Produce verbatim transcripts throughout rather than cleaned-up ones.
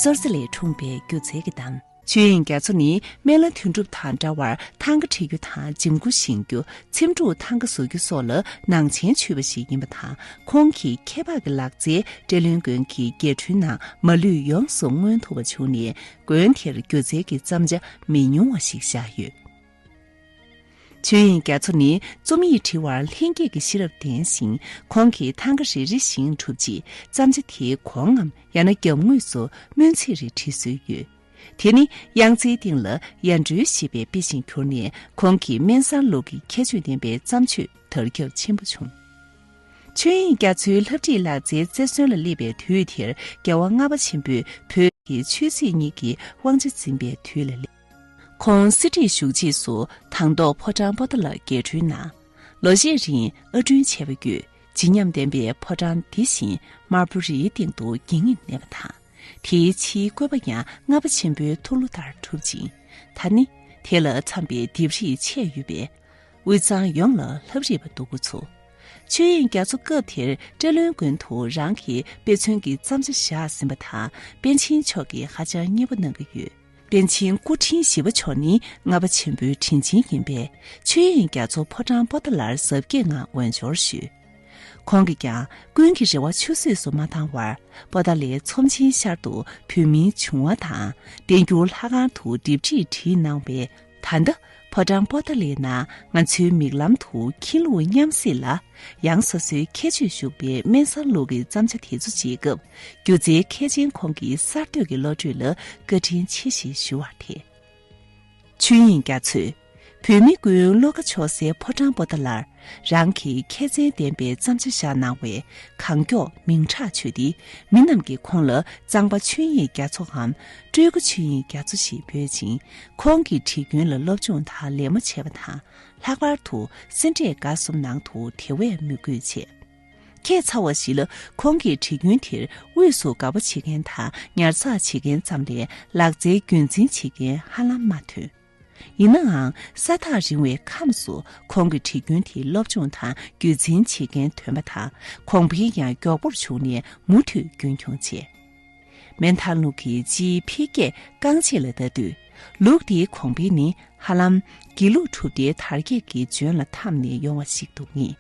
སོར་རྩེ་ལས་འཁྲུངས་པའི་སྒྱུ་རྩལ་གྱི་གཏམ། ཆོས་དབྱིངས་རྒྱ་མཚོ་ནི་སྨན་བླ་དོན་གྲུབ་དང་འདྲ་བར་ཐང་ག་འབྲི་རྒྱུ་དང་འཇིམ་སྐུ་བཞེངས་རྒྱུ། འཚེམ་དྲུབ་ཐང་ག་བཟོ་རྒྱུ་སོགས་ལ་ནང་བྱན་ཆུད་པ་ཞིག་ཡིན་པ་དང་། ཁོང་གི་ཁྱད་འཕགས་ཀྱི་ལག་རྩལ་བཀྲས་ལྷུན་དགོན་གྱི་རྒྱས་སྐྲུན་ནང་མ་ལུས་ཡོངས་སུ་མངོན་ཐུབ་པ་བྱུང་ནས། དགོན་དེར་སྒྱུ་རྩལ་གྱི་བརྩམས་བྱ་མི་ཉུང་བ་ཞིག་བཞག་ཡོད། ཆོས་དབྱིངས་རྒྱ་མཚོ་ནི་རྩོམ་ཡིག་འབྲི་བར་ལྷན་སྐྱེས་ཀྱི་ཤེས་རབ་ལྡན་ཞིང་། ཁོང་གིས་ཐང་ག་རེ་རེ་བཞིན་གྲུབ་རྗེས་བརྩམས་བྱ་དེའི་གོང་ངམ་ཡང་ན་རྒྱབ་ངོས་སུ་སྨོན་ཚིག་རེ་བྲིས་སྲོལ་ཡོད། དེ་ནི་དབྱངས་རྩེའི་སྟེང་ལ་ཡར་འགྲོའི་ཞེས་པའི་དཔེ་བཞིན་གྱུར་ནས། ཁོང་གི་སྨན་གསར་ལུགས་ཀྱི་ཁྱད་ཆོས་ལྡན་པའི་བརྩམས་ཆོས་དར་ཁྱབ་ཆེན་པོ་བྱུང་། ཆོས་དབྱིངས་རྒྱ་མཚོའི་ལྷ་བྲིས་ལག་རྩལ་རྩེར་སོན་ལ་སླེབས་པའི་དུས་དེར། རྒྱལ་བ་ལྔ་པ་ཆེན་པོས་བོད་ཀྱི་ཆོས་སྲིད་གཉིས་ཀྱི་དབང་ཆ་འཛིན་པའི་དུས་ལ་སླེབས། ཁོང་གསེར་ཁྲིར་བཞུགས་རྗེས་སུ་དང་ཐོག་ཕོ་བྲང་པོ་ཏཱ་ལར་རྒྱས་སྐྲུན་གནང་། ལོ་ཤས་རིང་ཨར་སྐྲུན་བྱས་པ་བརྒྱུད། བརྗིད་ཉམས་ལྡན་པའི་ཕོ་བྲང་འདི་བཞིན་དམར་པོ་རིའི་སྟེང་དུ་འགྱིང་ངེར་གནས་པ་དང་། དེའི་ཕྱིའི་བཀོད་པ་ཡང་ལྔ་པ་ཆེན་པོའི་ཐུགས་བློ་ལྟར་གྲུབ་ཅིང་། ད་ནི་དེ་ལ་འཚམ་པའི་ལྡེབས་རིས་ཆད་ཡོད་པས། དབུས་གཙང་ཡོངས་ལ་ལྷ་བྲིས་པ་འདུ་འགོ་ཚུགས། ཆོས་དབྱིངས་རྒྱ་མཚོ་སྐབས་དེར་བཀྲས་ལྷུན་དགོན་དུ་རང་གི་དཔེ་མཚོན་གྱི་བརྩམས་བྱ་བཞག་ཟིན་པ་དང་། པཎ་ཆེན་མཆོག་གིས་ཧ་ཅང་མཉེས་པོ་གནང་གི་ཡོད། པཎ་ཆེན་སྐུ་ཕྲེང་བཞི་པ་མཆོག་ནི་ལྔ་པ་ཆེན་པོའི་དྲིན་ཅན་ཡིན་པས། ཆོས་དབྱིངས་རྒྱ་མཚོ་ཕོ་བྲང་པོ་ཏཱ་ལར་གཟབ་རྒྱས་ངང་འོས་སྦྱོར་ཞུས། ཁོང་གིས་ཀྱང་ཀུན་གྱི་རེ་བ་ཆུད་ཟོས་སུ་མ་བཏང་བར། པོ་ཏཱ་ལའི་ཚོམས་ཆེན་ཤར་དུ་བོད་མིའི་བྱུང་བ་དང་། བསྟན་འགྱུར་ལྷ་ཁང་དུ་ལྡེབས་བྲིས་བྲིས་གནང་བས། ད་ལྟ་ཕོ་བྲང་པོ་ཏཱ་ལའི་ནང་ང་ཚོའི་མིག་ལམ་དུ་མཁྱེན་ལུགས་མཉམ་བསྲེས་ལ། ཡང་སོ་སོའི་ཁྱད་ཆོས་ཞུགས་པའི་སྨན་གསར་ལུགས་ཀྱི་བརྩམས་བྱ་དེ་ཚོ་མཇལ་སྐབས། སྒྱུ་རྩལ་མཁས་ཅན་ཁོང་གི་གསར་གཏོད་ཀྱི་བློ་གྲོས་ལ་བཀའ་དྲིན་ཆེ་ཞེས་ཞུ་བར་འཐད། ཆོས་དབྱིངས་རྒྱ་མཚོས། བོད་མི་ཀུན་བློ་ཁ་ཕྱོགས་སའི་ཕོ་བྲང་པོ་ཏཱ་ལར། རང་གི་མཁས་རྩལ་ལྡན་པའི་བརྩམས་བྱ་བཞག་གནང་བས། གང་མགྱོགས་མིང་གྲགས་ཆོད་དེ། མི་རྣམས་ཀྱིས་ཁོང་ལ་གཙང་པ་ཆོས་དབྱིངས་རྒྱ་མཚོའམ། སྤྲུལ་སྐུ་ཆོས་དབྱིངས་རྒྱ་མཚོ་ཞེས་འབོད་ཅིང་། ཁོང་གི་བྲིས་རྒྱུན་ལ་སློབ་སྦྱོང་དང་ལད་མོ་བྱས་པ་དང་། ལྷག་པར་དུ་སེ་འབྲས་དགའ་གསུམ་ནང་དུ་དེ་བས་མོས་གུས་བྱས། ཁྱད་མཚར་བ་ཞིག་ལ། ཁོང་གི་བྲིས་རྒྱུན་དེར་དབུས་སུ་དགའ་པོ་བྱེད་མཁན་དང་ཉར་ཚགས་བྱེད་མཁན་ཙམ་ལས། ལག་རྩལ་རྒྱུན་འཛིན་བྱེད་མཁན་ཧ་ལམ་མ་ཐོན། ཡིན་ནའང་། ས་ཐག་རིང་བའི་ཁམས་སུ་ཁོང་གི་བྲིས་རྒྱུན་དེ་སློབ་སྦྱོང་དང་རྒྱུན་འཛིན་བྱེད་མཁན་ཐོན་པ་དང་། གོང་འཕེལ་ཡང་མགྱོགས་པོར་བྱུང་ནས་མུ་མཐུད་རྒྱུན་འཁྱོངས་བྱས། སྨན་ཐང་ལུགས་ཀྱི་སྤྱིའི་འཕེལ་རྒྱས་རྐང་རྗེས་ལ་ལྟ་དུས། ལུགས་འདིའི་གོང་འཕེལ་ནི་ཧ་ལམ་དགེ་ལུགས་གྲུབ་མཐའི་དར་རྒྱས་ཀྱི་ལྗོན་ལ་འཐམས་ནས་ཡོང་བ་ཞིག་ཏུ་ངེས།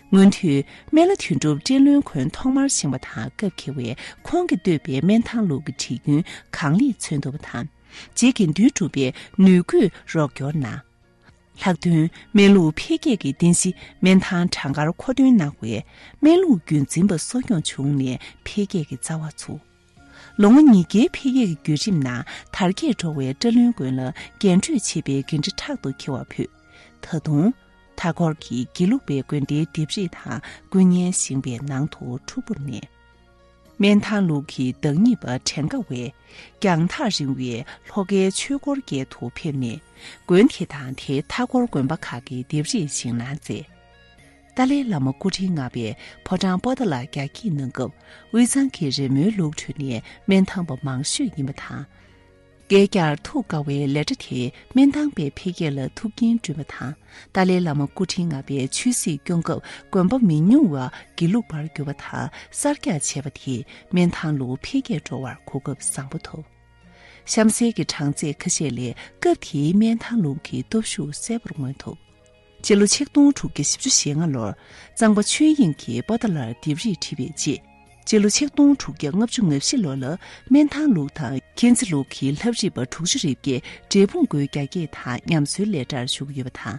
སྔོན་དུས་སྨན་བླ་དོན་གྲུབ་བཀྲས་ལྷུན་དགོན་ཐོག་མར་བཞེངས་པ་དང་སྐབས་འཁེལ་བས། ཁོང་གིས་བཏོད་པའི་སྨན་ཐང་ལུགས་ཀྱི་བྲིས་རྒྱུན་གང་ལེགས་མཚོན་ཐུབ་པ་དང་། རྗེ་དགེ་འདུན་གྲུབ་པས་ནུས་རྒུས་རོགས་སྐྱོར་གནང་། ལྷག་དོན་སྨན་ལུགས་འཕེལ་རྒྱས་ཀྱི་རྟེན་གཞི་སྨན་ཐང་བྲང་ཁར་མཁོ་འདོན་གནང་བས། སྨན་ལུགས་རྒྱུན་འཛིན་པ་གསོ་སྐྱོང་བྱུང་ནས་འཕེལ་རྒྱས་ཀྱི་རྩ་བ་ཚུགས། ལོ་ངོ་ཉིས་བརྒྱའི་འཕེལ་རྒྱས་ཀྱི་བརྒྱུད་རིམ་ནང་དར་རྒྱས་འགྲོ་བའི་བཀྲས་ལྷུན་དགོན་ལ་རྒྱན་སྤྲོས་བྱེད་པའི་འགན་འཁྲི་ཕྲག་ཏུ་འཁྱེར་བ་ཕུད། ད་དུང་། མཐའ་འཁོར་གྱི་དགེ་ལུགས་པའི་དགོན་སྡེའི་ལྡེབས་རིས་དང་སྐུ་བརྙན་བཞེངས་པའི་ནང་དུ་འཁྲུག་པོར་གནས། སྨན་ཐང་ལུགས་ཀྱི་བདག་ཉིད་པ་བྲན་ཀ་བས། རྒྱང་ཐག་རིང་བའི་ལྷོ་ཁའི་ཆོས་འཁོར་རྒྱལ་དུ་ཕེབས་ནས། དགོན་དེ་དང་དེའི་མཐའ་འཁོར་དགོན་པ་ཁག་གི་ལྡེབས་རིས་བཞེངས་གནང་མཛད། ཏཱ་ལའི་བླ་མ་སྐུ་ཕྲེང་ལྔ་པས་ཕོ་བྲང་པོ་ཏཱ་ལ་རྒྱ་སྐྱེད་གནང་སྐབས། དབུས་གཙང་གི་རི་མོའི་ལུགས་འཕྲོད་ནས་སྨན་ཐང་པ་མང་ཤོས་ཡིན་པ་དང་། བསྐལ་བརྒྱར་ཐུགས་དགའ་བའི་ལས་གྲྭ་དེས་སྨན་ཐང་པའི་འཕེལ་རྒྱས་ལ་མཐུན་རྐྱེན་བསྐྲུན་པ་དང་། ཏཱ་ལའི་བླ་མ་སྐུ་ཕྲེང་ལྔ་པའི་ཆོས་སྲིད་སྐྱོང་སྐབས་དགོན་པ་མི་ཉུང་བ་དགེ་ལུགས་པར་གྱུར་པ་དང་གསར་རྒྱག་བྱས་པ་དེས་སྨན་ཐང་ལུགས་འཕེལ་རྒྱས་འགྲོ་བར་གོ་སྐབས་བཟང་པོ་ཐོབ། གཤམ་གསལ་གྱི་གྲངས་ཚད་ཁ་ཤས་ལས་སྐབས་དེའི་སྨན་ཐང་ལུགས་ཀྱི་སྟོབས་ཤུགས་གསལ་པོར་མངོན་ཐུབ། སྤྱི་ལོ་ཆིག་སྟོང་དྲུག་བརྒྱ་བཞི་བཅུ་ཞེ་ལྔ་ལོར་གཙང་པ་ཆོས་དབྱིངས་ཀྱིས་པོ་ཏཱ་ལར་ལྡེབས་རིས་བྲིས་པའི་རྗེས། སྤྱི་ལོ་ཆིག་སྟོང་དྲུག་བརྒྱ་ལྔ་བཅུ་ང་བཞི་ལོ་ལ་སྨན་ཐང་ལུགས་དང་མཁྱེན་བརྩེ་ལུགས་ཀྱི་ལྷ་བྲིས་པ་དྲུག་ཅུ་རེ་བརྒྱད་འབྲས་སྤུངས་དགོན་རྒྱ་སྐྱེད་དང་ཉམས་གསོའི་ལས་གྲྭར་ཞུགས་ཡོད་པ་དང་།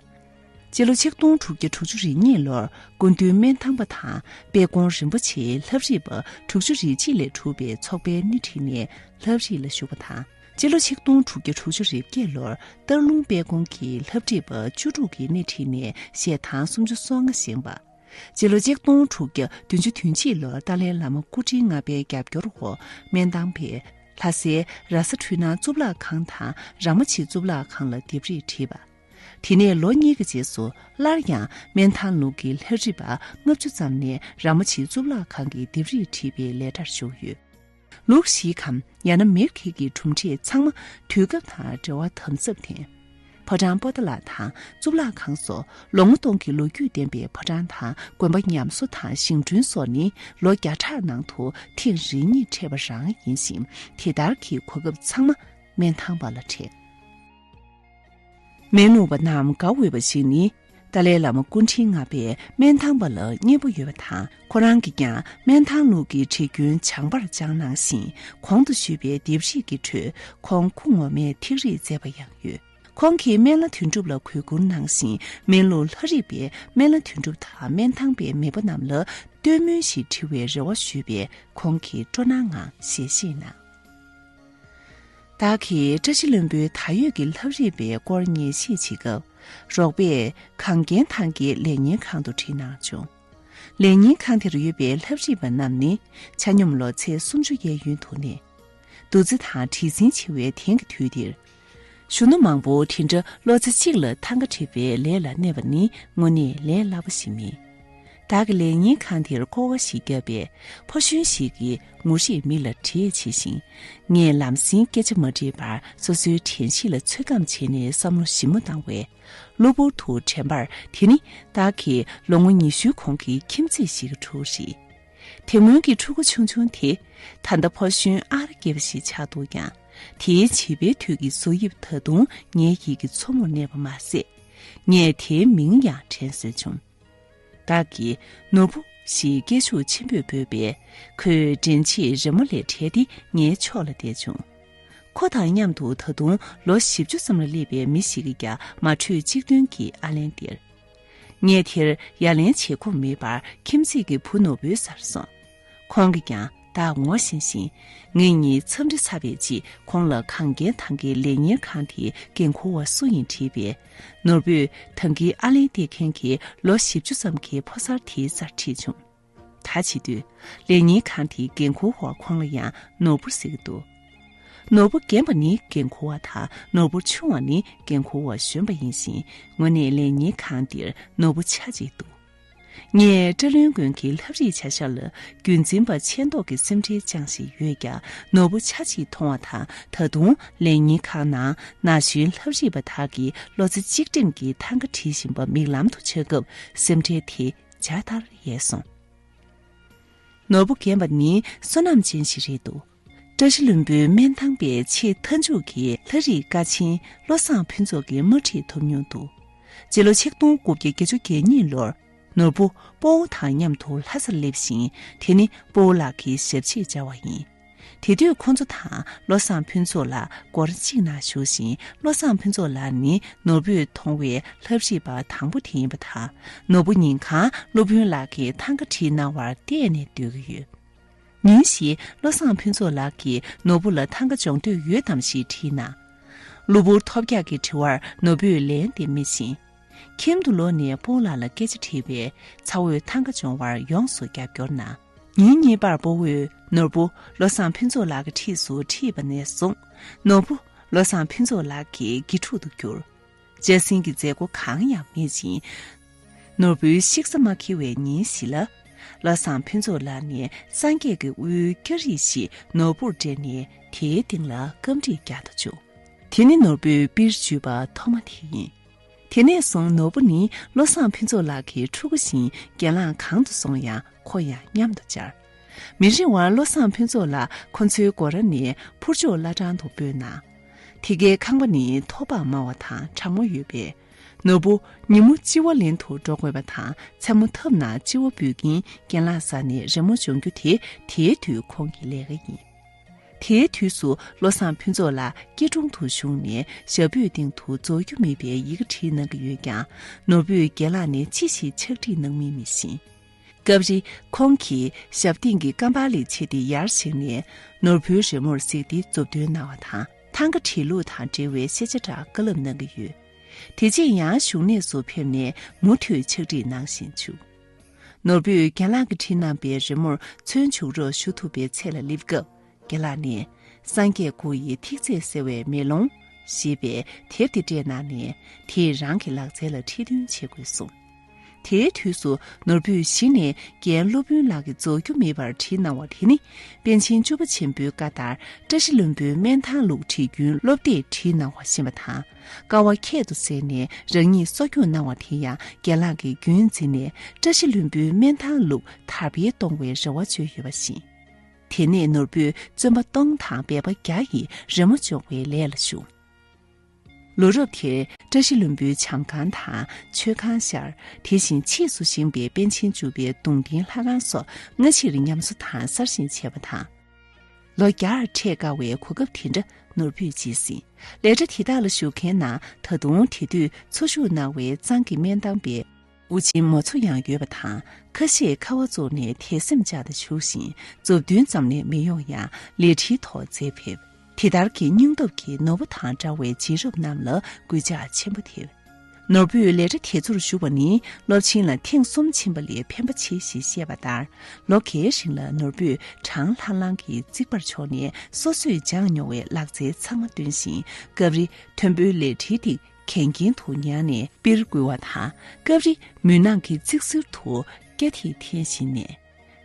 སྤྱི་ལོ་ཆིག་སྟོང་དྲུག་བརྒྱ་དྲུག་ཅུ་རེ་གཉིས་ལོར་སྐུ་མདུན་སྨན་ཐང་པ་དང་དཔལ་ཀོང་རིན་པོ་ཆེའི་ལྷ་བྲིས་པ་དྲུག་ཅུ་རེ་གཅིག་ལས་གྲུབ་པའི་ཚོགས་པའི་སྣེ་ཁྲིད་ནས་ལྷ་བྲིས་ལ་ཞུགས་པ་དང་། སྤྱི་ལོ་ཆིག་སྟོང་དྲུག་བརྒྱ་དྲུག་ཅུ་རེ་བརྒྱད་ལོར་སྟག་ལུང་དཔལ་ཀོང་གི་ལྷ་བྲིས་པ་བཅུ་དྲུག་གི་སྣེ་ཁྲིད་ནས་ཞལ་ཐང་སུམ་ཅུ་སོ་ལྔ་བཞེངས་པ། སྤྱི་ལོ་ཆིག་སྟོང་དྲུག་བརྒྱ་བདུན་ཅུ་དོན་གཅིག་ལོར་ཏཱ་ལའི་བླ་མ་སྐུ་ཕྲེང་ལྔ་པའི་རྒྱབ་སྐྱོར་འོག་སྨན་ཐང་པས་ལྷ་སའི་ར་ས་འཕྲུལ་སྣང་གཙུག་ལག་ཁང་དང་ར་མ་བྱེ་གཙུག་ལག་ཁང་ལ་ལྡེབས་རིས་བྲིས་པ། དེ་ནས་ལོ་གཉིས་ཀྱི་རྗེས་སུ་སླར་ཡང་སྨན་ཐང་ལུགས་ཀྱི་ལྷ་བྲིས་པ་ལྔ་བཅུ་ཙམ་ནས་ར་མ་བྱེ་གཙུག་ལག་ཁང་གི་ལྡེབས་རིས་བྲིས་པའི་ལས་གྲྭར་ཞུགས་ཡོད། ལུགས་བཞིའི་ཁམས་ཡང་ན་མེར་ཁེ་གི་གྲུབ་འབྲས་ཚང་མ་དུས་སྐབས་དང་འབྲེལ་བ་དམ་ཟབ་ལྡན། ཕོ་བྲང་པོ་ཏཱ་ལ་དང་གཙུག་ལག་ཁང་སོགས་ལོ་ངོ་སྟོང་གི་ལོ་རྒྱུས་ལྡན་པའི་ཕོ་བྲང་དང་དགོན་པ་ཉམས་གསོ་དང་བཞེངས་སྐྲུན་སོགས་ནི་ལོ་བརྒྱ་ཕྲག་ནང་དུ་ཐེངས་རེ་གཉིས་འཕྲད་པ་རང་ཡིན་ཞིང་། དེ་ལྟར་གྱི་གོ་སྐབས་ཚང་མ་སྨན་ཐང་པ་ལ་འཕྲད། སྨན་ལུགས་པ་རྣམས་དགའ་འོས་པ་ཞིག་ནི། ཏཱ་ལའི་བླ་མ་སྐུ་ཕྲེང་ལྔ་པས་སྨན་ཐང་པ་ལ་མཉེས་པོ་ཡོད་པ་དང་། ཁོ་རང་གིས་ཀྱང་སྨན་ཐང་ལུགས་ཀྱི་བྲིས་རྒྱུན་བྱང་པར་སྦྱངས་གནང་ཞིང་། གོང་དུ་ཞུས་པའི་ལྡེབས་རིས་ཀྱི་ཁྲོད་ཁོང་སྐུ་ངོ་མས་ཐིག་རིས་མཛད་པ་ཡང་ཡོད། ཁོང་གིས་སྨན་བླ་དོན་གྲུབ་ལ་གུས་བཀུར་གནང་ཞིང་། སྨན་ལུགས་ལྷ་རིས་པས་སྨན་བླ་དོན་གྲུབ་དང་སྨན་ཐང་པའི་མེས་པོ་རྣམས་ལ་བསྟོད་སྨོན་ཞིག་འབྲི་བའི་རེ་བ་ཞུས་པས། ཁོང་གིས་སྤྲོ་སྣང་ངང་ཞལ་བཞེས་གནང་། བདག་གིས་བཀྲ་ཤིས་ལྷུན་པོའི་ད་ཡོད་ཀྱི་ལྷ་རིས་པའི་སྐོར་ཉན་ཞིབ་བྱེད་སྐབས། རོགས་པས་གངས་རྒྱན་ཐང་གའི་ལས་གཉེར་ཁང་དུ་ཁྲིད་གནང་བྱུང་། ལས་གཉེར་ཁང་དེར་ཡོད་པའི་ལྷ་རིས་པ་རྣམས་ནི་ཆ་སྙོམས་ལོ་ཚད་སུམ་ཅུ་གཡས་གཡོན་དུ་གནས། འདུ་འཛི་དང་བྲེལ་ཟིང་ཆེ་བའི་དེང་གི་དུས་འདིར། གཞོན་ནུ་མང་པོ་དེ་འདྲ་ལོ་ཚེ་གཅིག་ལ་ཐང་ག་བྲིས་པའི་ལས་ལ་གནས་པ་ནི་དངོས་གནས་ལས་སླ་པོ་ཞིག་མིན། བདག་གི་ལས་གཉེར་ཁང་དེར་སྐོར་བ་ཞིག་བརྒྱབ་པས། ཕོ་གཞོན་ཞིག་གིས་ངོ་ཤེས་མི་ལ་འདྲིས་བྱེད་བཞིན། ངས་ལམ་སེང་སྐད་ཆ་མ་དྲིས་པར་སོ་སོའི་དྲན་ཤེས་ལ་ཚོད་བགམ་བྱས་ནས་བསམ་བློ་ཞིབ་མོ་བཏང་བས། གློ་བུར་དུ་དྲན་པར། དེ་ནི་བདག་གིས་ལོ་ངོ་ཉི་ཤུའི་གོང་གི་ཁྱིམ་མཚེས་ཤིག་གི་ཕྲུ་གུ་རེད། དེ་སྔོན་གྱི་ཕྲུ་གུ་ཆུང་ཆུང་དེ། ད་ལྟ་ཕོ་གཞོན་ཨར་སྐྱེས་པ་ཞིག་ཆགས་འདུག་ཀྱང་། དེའི་བྱིས་པའི་དུས་ཀྱི་བཟོ་དབྱིབས་ད་དུང་ངའི་ཡིད་ཀྱི་མཚོ་མོར་གནས་པ་མ་ཟད། ངས་དེའི་མིང་ཡང་དྲན་གསོས་བྱུང་། བདག་གིས་ནོར་བུ་ཞེས་སྐད་ཤུགས་ཆེན་པོས་འབོད་པས། ཁོས་འདྲེན་བྱེད་རི་མོ་ལས་བྲལ་ཏེ་ངའི་ཕྱོགས་ལ་བལྟས་བྱུང་། ཁོ་དང་མཉམ་དུ་ད་དུང་ལོ་བཞི་བཅུ་ཙམ་ལ་སླེབས་པའི་མི་ཞིག་གིས་ཀྱང་མ་གྲོས་གཅིག་མཐུན་གྱིས་ཨ་ལན་སྟེར། ངས་དེར་ཡ་ལན་བྱེད་ཁོམ་མེད་པར་ཁྱིམ་མཚེས་ཀྱི་བུ་ནོར་བུའི་སར་སོང་། ཁོང་གིས་ཀྱང་བདག་ངོ་ཤེས་ཤིང་། ངེད་གཉིས་འཚམས་འདྲི་ཚར་བའི་རྗེས་ཁོང་ལ་གངས་རྒྱན་ཐང་གའི་ལས་གཉེར་ཁང་དེའི་འགན་འཁུར་བ་སུ་ཡིན་དྲིས་པས། ནོར་བུས་ཐང་གའི་ཨ་ལན་སྟེར་མཁན་གྱི་ལོ་བཞི་བཅུ་ཙམ་གྱི་ཕོ་གསར་དེའི་སར་ཁྲིད་བྱུང་། ད་བྱེད་དུས་ལས་གཉེར་ཁང་དེའི་འགན་འཁུར་བ་ཁོང་ལ་ཡང་ནོར་བུ་ཟེར་གྱི་འདུག་ནོར་བུ་རྒན་པ་ནི་འགན་འཁུར་བ་དང་ནོར་བུ་ཆུང་བ་ནི་འགན་འཁུར་བ་གཞོན་པ་ཡིན་ཞིང་། དངོས་གནས་ལས་གཉེར་ཁང་འདིར་ནོར་བུ་ཆ་གཅིག་འདུག་ངས་བཀྲ་ལྷུན་དགོན་གྱི་ལྷ་རིས་བྱ་གཞག་ལ་རྒྱུན་འཛིན་པ་ཆེ་མདོག་གི་སེམས་ཁྲལ་བཅངས་བཞིན་ཡོད་ཀྱང་། ནོར་བུ་ཆ་གཅིག་མཐོང་བ་དང་། ད་དུང་ལས་གཉེར་ཁང་ནང་ན་གཞོན་ལྷ་རིས་པ་དག་གིས་ལོ་ཚེ་གཅིག་སྒྲིམ་གྱིས་ཐང་ག་བྲིས་བཞིན་པ་མིག་ལམ་དུ་ཆགས་སྐབས། སེམས་ཁྲལ་དེ་འཇའ་ལྟར་ཡལ་སོང་། ནོར་བུ་རྒན་པ་ནི་བསོད་ནམས་ཅན་ཞིག་རེད་འདུག་བཀྲ་ཤིས་ལྷུན་པོའི་སྨན་ཐང་པའི་ཆེས་མཐའ་མཇུག་གི་ལྷ་རིས་ཀ་ཆེན་བློ་བཟང་ཕུན་ཚོགས་ཀྱིས་མ་ཁྲིད་ཐུབ་མྱོང་འདུག་སྤྱི་ལོ་ཆིག་སྟོང་དགུ་བརྒྱ་བརྒྱད་ཅུ་གྱ་གཉིས་ལོར་ནོར་བུ་སྤོ་བོ་དང་མཉམ་དུ་ལྷ་སར་སླེབས་ཤིང་། དེ་ནི་སྤོ་བོ་ལགས་ཀྱི་ཞབས་ཕྱི་བཅར་བ་ཡིན། དེ་དུས་ཁོང་ཚོ་དང་བློ་བཟང་ཕུན་ཚོགས་ལགས་སྒོ་ར་གཅིག་ནང་བཞུགས་ཤིང་། བློ་བཟང་ཕུན་ཚོགས་ལགས་ནི་ནོར་བུས་མཐོང་བའི་ལྷ་རིས་པ་དང་པོ་དེ་ཡིན་པ་དང་། ནོར་བུ་ཉིན་གང་སློབ་དཔོན་ལགས་ཀྱིས་ཐང་ག་བྲིས་གནང་བར་བལྟས་ནས་སྡོད་ཀྱི་ཡོད། ཉིན་ཞིག་བློ་བཟང་ཕུན་ཚོགས་ལགས་ཀྱིས་ནོར་བུ་ལ་ཐང་ག་སྦྱོང་འདོད་ཡོད་དམ་ཞེས་དྲིས་ན། གློ་བུར་ཐོལ་རྒྱག་གི་དྲི་བར་ནོར་བུས་ལན་འདེབས་མེད་བཞིན། ཁྱིམ་དུ་ལོག་ནས་སྤོ་ལགས་ལ་སྐད་ཆ་དྲིས་པས། ཚ་བོས་ཐང་ག་སྦྱོང་བར་ཡོངས་སུ་རྒྱབ་སྐྱོར་གནང་། ཉིན་གཉིས་པར་སྤོ་བོས་ནོར་བུ་བློ་བཟང་ཕུན་ཚོགས་ལགས་ཀྱི་འཁྲིས་སུ་ཁྲིད་པ་ནས་བཟུང་། ནོར་བུ་བློ་བཟང་ཕུན་ཚོགས་ལགས་ཀྱི་དགེ་ཕྲུག་ཏུ་གྱུར། འཇའ་ཟིན་གྱི་མཛད་སྒོ་གང་ཡང་མེད་ཅིང་། ནོར་བུའི་ཤིག་ས་མ་འཁེལ་བའི་ཉིན་ཞིག་ལ། བློ་བཟང་ཕུན་ཚོགས་ལགས་ནས་སངས་རྒྱས་ཀྱི་དབུའི་སྐྱ་རིས་ཤིག་ནོར་བུར་སྤྲད་ནས་དེའི་སྟེང་ལ་སྐམ་དྲིས་རྒྱག་ཏུ་བཅུག་དེ་ནི་ནོར་བུས་པིར་འཇུས་པ་ཐོག་མ་དེ་ཡིན། དེ་ནས་བཟུང་ནོར་བུ་ནི་བློ་བཟང་ཕུན་ཚོགས་ལགས་ཀྱི་ཕྲུ་གུ་བཞིན་གྱེན་ལངས་གང་དུ་སོང་ཡང་ཁོ་ཡང་མཉམ་དུ་བཅར། མི་རིང་བར་བློ་བཟང་ཕུན་ཚོགས་ལགས་ཁོ་ཚོའི་སྒོ་ར་ནས་ཕུར་ལྕོག་བླ་བྲང་དུ་སྤོས་གནང་། དེ་གའི་ཁང་པ་ནི་མཐོ་བག་དམའ་བ་དང་གྲང་མོ་ཡོད་པས། ནོར་བུ་ཉིན་མོ་ལྕི་བ་ལེན་དུ་འགྲོ་དགོས་པ་དང་། མཚན་མོ་ཐབ་ནང་ལྕི་བ་འབུད་ཀྱིན་གྱེན་ལངས་ས་ནས་རི་མོ་སྦྱོང་རྒྱུ་དེ་དེའི་དུས་ཁོང་གི་ལས་ཀ་ཡིན། དེའི་དུས་སུ་བློ་བཟང་ཕུན་ཚོགས་ལགས་སྐྱིལ་ཀྲུང་དུ་བཞུགས་ནས་ཞབས་པུས་སྟེང་དུ་རྫོགས་རྒྱུ་མེད་པའི་ཡི་གེ་བྲིས་གནང་གི་ཡོད་ཀྱང་། ནོར་བུས་གྱེན་ལངས་ནས་ཅི་ཞིག་ཕྱག་བྲིས་གནང་མིན་མི་ཤེས། སྐབས་རེ་ཁོང་གིས་ཞབས་སྟེང་གི་ཀམ་པ་ལི་ཕྱེ་སྟེ་ཡར་བཞེངས་ནས་ནོར་བུའི་རི་མོར་གཟིགས་ཏེ་མཛུབ་སྟོན་གནང་བ་དང་། ཐང་ག་བྲིས་ལུགས་དང་འབྲེལ་བའི་ཤེས་བྱ་འདྲ་བཀའ་སློབ་གནང་གི་ཡོད། དེ་རྗེས་ཡང་བཞུགས་གནས་སུ་ཕེབས་ནས་མུ་མཐུད་ཕྱག་བྲིས་གནང་བཞིན་བཞུགས། ནོར་བུས་རྒན་ལགས་ཀྱིས་བྲིས་གནང་པའི་རི་མོར་ཚོན་བྱུག་རོགས་ཞུ་ཐུབ་པའི་ཚད་ལ་སླེབས་སྐབས། རྒན་ལགས་ནས། སངས་རྒྱས་སྐུ་ཡི་ཐིག་ཚད་གསལ་བའི་མེ་ལོང་། ཞེས་པའི་དེབ་དེ་སྤྲད་གནང་ནས། དེས་རང་གི་ལག་རྩལ་ལ་ཁྲིད་སྟོན་བྱེད་དགོས་གསུངས། དེའི་དུས་སུ་ནོར་བུས་གཞི་ནས་རྒན་སློབ་དཔོན་ལགས་ཀྱིས་རྫོགས་རྒྱུ་མེད་པར་བྲིས་གནང་བ་དེ་ནི། པཎ་ཆེན་བཅུ་པ་ཆེན་པོའི་བཀའ་ལྟར་བཀྲ་ཤིས་ལྷུན་པོའི་སྨན་ཐང་ལུགས་བྲིས་རྒྱུན་སློབ་དེབ་བྲིས་གནང་བ་ཞེས་པ་དང་། དཀའ་བ་ཁྱད་དུ་བསད་ནས་རང་ཉིད་གསོ་སྐྱོང་གནང་བ་དེ་ཡང་རྒན་ལགས་ཀྱིས་རྒྱུན་འཛིན་ནས་བཀྲ་ཤིས་ལྷུན་པོའི་སྨན་ཐང་ལུགས་དར་སྤེལ་གཏོང་བའི་རེ་བ་བཅོལ་ཡོད་པ་བཞིན། དེ་ནས་ནོར་བུས་བརྩོན་པ་སྟོང་དང་འབད་པ་བརྒྱ་ཡིས་རི་མོ་འཇོག་པའི་ལས་ལ་ཞུགས། ལོ་རབས་དེར་བཀྲ་ཤིས་ལྷུན་པོའི་བྱམས་ཁང་དང་མཆོད་ཁང་ཤར། དེ་བཞིན་ཕྱིས་སུ་བཞེངས་པའི་པཎ་ཆེན་བཅུ་པའི་གདུང་རྟེན་ལྷ་ཁང་སོགས་སྔ་ཕྱིར་ཉམས་གསོ་དང་གསར་བཞེངས་བྱས་པ་དང་། ལོ་བརྒྱར་འཕྲད་དཀའ་བའི་གོ་སྐབས་དེ་འདྲ་ནོར་བུས་བརྗེད་ཟིན། ལས་གྲྭ་དེ་དག་ལ་ཞུགས་མཁན་ནང་ད་དུང་དེ་དུས་འཚོ་བཞུགས་གནང་བའི་གཙང་གི་སྨན་ཐང་པའི་དབུ་ཆེན་མོ་ཚོ་ཡང་ཡོད་པ་དང་། ཁ་ཤས་ཁ་བ་བཙུགས་ནས་དད་སེམས་བཅག་སྟེ་བཞུགས་ཤིང་མཛུབ་སྟོན་ཙམ་ལས་མི་ཡོང་ཡང་ལས་ཁྲིའི་ཐོག་མཛད་ཕེབས། དེ་ལྟར་གྱི་སྙིང་སྟོབས་ཀྱིས་ནོར་བུ་དང་འདྲ་བའི་རྗེས་རབས་རྣམས་ལ་གུས་ཕྱག་ཆེན་པོ་ཐེབས། ནོར་བུས་ལས་གྲྭ་དེ་ཚོར་ཞུགས་པ་ནི་སློབ་ཆེན་ལ་ཐེངས་གསུམ་ཕྱིན་པ་ལས་ཕན་པ་ཆེ་ཞེས་བཤད་པ་ལྟར། ལོ་འགའི་རིང་ལ་ནོར་བུས་གྲང་ལྷང་ལྷང་གི་རྩིག་པར་ཕྱོགས་ནས་སོ་སོས་སྦྱངས་མྱོང་བའི་ལག་རྩལ་ཚང་མ་བཏོན་ཞིང་སྐབས་རེ་མཐོན་པོའི་ལས་ཁྲིའི་སྟེང་གན་རྐྱལ་དུ་ཉལ་ནས་པིར་འགུལ་བ་དང་། སྐབས་རེ་མུན་ནག་གི་རྩིག་ཟུར་དུ་སྐྱ་ཐིག་འཐེན་བཞིན་ནས།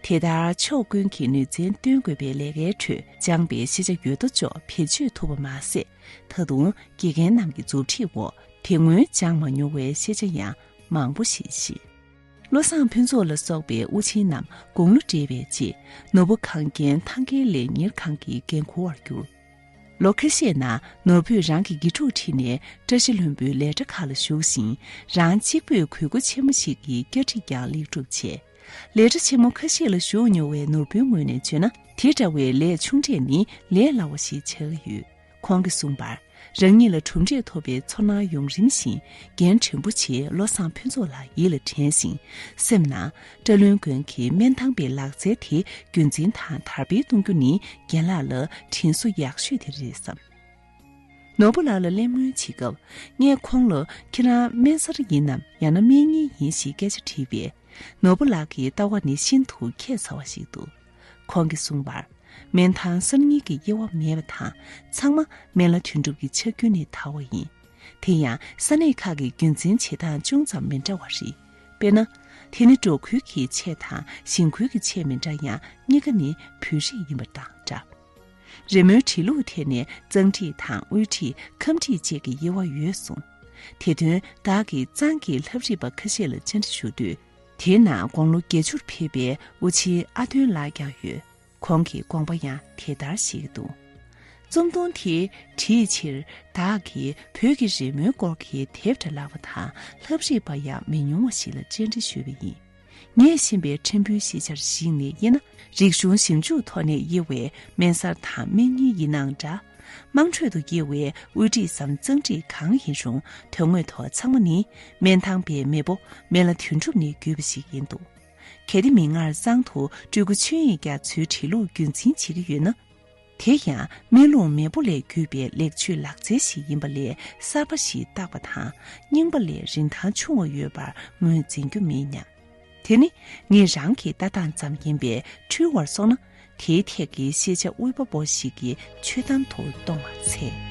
དེ་ལྟར་ཕྱོགས་ཀུན་གྱི་ནུས་རྩལ་སྟོན་དགོས་པའི་ལས་ཀའི་ཁྲོད་སྦྱངས་པའི་ཤེས་བྱ་ཡོད་དོ་ཅོག་བེད་སྤྱོད་ཐུབ་པ་མ་ཟད། ད་དུང་དགེ་རྒན་རྣམས་ཀྱི་མཛུབ་ཁྲིད་འོག་དེ་སྔོན་སྦྱངས་མ་མྱོང་བའི་ཤེས་བྱ་ཡང་མང་པོ་ཞིག་ཤེས། བློ་བཟང་ཕུན་ཚོགས་ལ་སོགས་པའི་དབུ་ཆེན་རྣམས་དགུང་ལོ་བགྲེས་པའི་རྗེས་ནོར་བུ་གངས་རྒྱན་ཐང་གའི་ལས་གཉེར་ཁང་གི་འགན་འཁུར་བར་གྱུར། ལོ་ཁ་ཤས་ནང་ནོར་བུས་རང་གི་དགེ་ཕྲུག་ཁྲིད་ནས་བཀྲ་ཤིས་ལྷུན་པོའི་ལས་གྲྭ་ཁག་ལ་ཞུགས་ཤིང་། རང་གཅིག་པུས་གུས་བཀུར་ཆེན་མོ་ཞིག་གི་བཀའ་ཁྲིད་ཀྱང་ལེགས་གྲུབ་བྱས། ལས་གྲྭ་ཆེན་མོ་ཁ་ཤས་ལ་ཞུགས་མྱོང་བའི་ནོར་བུའི་ངོས་ནས་བརྗོད་ན། དེ་འདྲ་བའི་ལས་ཆུང་གྲས་ནི་ལས་སླ་བ་ཞིག་ཆགས་ཀྱི་ཡོད། ཁོང་གིས་གསུངས་པར། རང་ཉིད་ལ་གྲུབ་འབྲས་ཐོབ་པའི་ཚོར་སྣང་ཡོང་རིམ་བཞིན་རྒན་དྲིན་པོ་ཆེ་བློ་བཟང་ཕུན་ཚོགས་ལགས་ཡིད་ལ་དྲན་ཞིང་། སེམས་ནང་བཀྲ་ལྷུན་དགོན་གྱི་སྨན་ཐང་པའི་ལག་རྩལ་དེ་རྒྱུན་འཛིན་དང་དར་སྤེལ་གཏོང་རྒྱུ་ནི་རྒན་ལགས་ལ་དྲིན་གཟོ་ཡག་ཤོས་དེ་རེད་བསམ། ནོར་བུ་ལགས་ལ་གླེང་མོལ་བྱེད་སྐབས། ངས་ཁོང་ལ་ཁྱེད་རང་སྨན་གསར་ཡིན་ནམ་ཡང་ན་སྨན་རྙིང་ཡིན་ཞེས་སྐད་ཆ་དྲིས་པས། ནོར་བུ་ལགས་ཀྱི་ལྟ་བ་ནི་ཤིན་ཏུ་ཁྱད་མཚར་བ་ཞིག་འདུག་ཁོང་གིས་གསུངས་པར། སྨན་ཐང་གསར་རྙིང་གི་དབྱེ་བ་མེད་པ་དང་། ཚང་མ་སྨན་བླ་དོན་གྲུབ་ཀྱི་ཕྱག་རྒྱུན་ནས་དར་བ་ཡིན། དེ་ཡང་ས་གནས་ཁག་གི་རྒྱུན་འཛིན་བྱེད་སྟངས་ཅུང་ཙམ་མི་འདྲ་བ་རེད། དཔེར་ན། དེ་ནི་འབྲོག་ཁུལ་གྱི་ཆས་དང་ཞིང་ཁུལ་གྱི་ཆས་མི་འདྲ་ཡང་གཉིས་ཀ་ནི་བོད་རིགས་ཡིན་པ་དང་འདྲ། རི་མོའི་བྲིས་ལུགས་ཐད་ནས་གཙང་བྲིས་དང་དབུས་བྲིས་ཁམས་བྲིས་བཅས་ཀྱི་དབྱེ་བ་ཡོད་གསུངས། དེ་དོན་བདག་གིས་གཙང་གི་ལྷ་བྲིས་པ་ཁ་ཤས་ལ་བཅར་འདྲི་ཞུ་དུས། དེའི་ནང་དགུང་ལོ་བརྒྱད་ཅུར་ཕེབས་པའི་དབུ་ཆེན་ཨ་དོན་ལགས་ཀྱང་ཡོད། ཁོང་གི་དགོངས་པ་ཡང་དེ་ལྟར་བཞེས་ཀྱི་འདུག་རྩོམ་ཐུང་དེ་བྲིས་ཕྱིར་བདག་གིས་བོད་ཀྱི་རི་མོའི་སྐོར་གྱི་དེབ་འདྲ་ལག་པ་དང་ལྷ་བྲིས་པ་ཡང་མི་ཉུང་བ་ཞིག་ལ་བཅར་འདྲི་ཞུས་པ་ཡིན། ངས་ཤེས་པའི་ཕྲན་བུའི་ཤེས་བྱར་གཞིགས་ནས་དབྱེ་ན། རིག་གཞུང་ཞིབ་འཇུག་ཐོག་ནས་དབྱེ་བའི་སྨན་གསར་དང་སྨན་རྙིང་ཡིན་ནའང་འདྲ། དམངས་ཁྲོད་དུ་དབྱེ་བའི་དབུས་བྲིས་སམ་གཙང་བྲིས་གང་ཡིན་རུང་དོན་དངོས་ཐོག་ཚང་མ་ནི་སྨན་ཐང་པའི་མེས་པོ་སྨན་བླ་དོན་གྲུབ་ནས་བརྒྱུད་པ་ཞིག་ཡིན་འདུག་གལ་ཏེ་མིག་སྔར་གཙང་དུ་སྤྲུལ་སྐུ་ཆོས་དབྱིངས་རྒྱ་མཚོའི་བྲིས་ལུགས་རྒྱུན་འཛིན་བྱེད་ཀྱི་ཡོད་ན། དེ་ཡང་སྨན་ལུགས་མེས་པོ་ལས་བརྒྱུད་པའི་ལེགས་བཅོས་ལག་རྩལ་ཞིག་ཡིན་པ་ལས་གསར་པ་ཞིག་བཏགས་པ་དང་རྙིང་པ་ལས་རིན་ཐང་ཆུང་བ་ཡོད་པར་ངོས་འཛིན་རྒྱུ་མེད་སྙམ། དེ་ནི་ངེད་རང་གི་ལྟ་སྟངས་ཙམ་ཡིན་པས་འཁྲུལ་བར་སོང་ན་དེའི་ཐད་ཀྱི་ཤེས་བྱ་དབུལ་པོ་པོ་ཞིག་གི་ཆོད་གཏམ་དུ་གཏོང་བར་འཚལ།